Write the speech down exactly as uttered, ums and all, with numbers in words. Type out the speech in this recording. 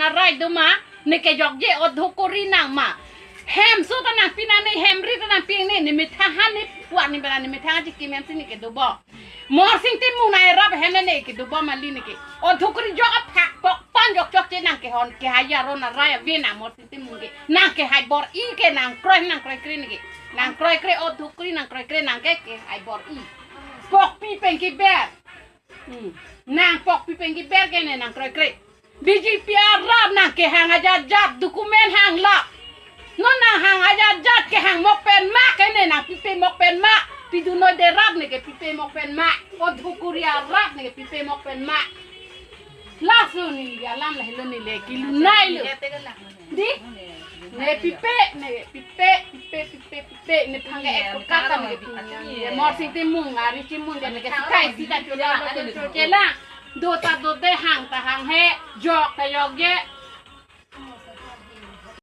Arai do ma, ne kejokje odhukuri nang ma. Hem so ta nangpi nang ne, hem ri ta nangpi ne, ne methang han ne puan ne bela ne methang aji kim hem si ne kedo bom. Morsing Timung nang erap hem ne kedo bom kali ne ke. Odhukuri jok aphak pok pan jok chokche nang kehon kehai aron arai ave nang Morsing Timung ke. Nang kehai bor-i ke nang kroi nang kroikre ne ke. Nang kroikre odhukuri nang kroikre nang ke kehai bor-i. Pokpi pen keber. Hmm. Nang pokpi pen keber ke ne nang kroikre. B J P arap nang kehang ajat jat document hang lap. Non nang hang ajat jat kehang mok pen ma ke ne nang pipe mok pen ma. Pidunoi derap ne ke pipe mok pen ma. Odhukuri arap ne ke pipe mok pen ma. Laso ne alam lahelo ne le kelunai lo. Di? Ne pipe, ne pipe, pipe, pipe, pipe, ne phang ke ek kata ne pipe. Morsing Timung, ari Timung, dia ne ke sikai sita chola, chola. Do ta do de, hang ta hang he, jok ta jokje,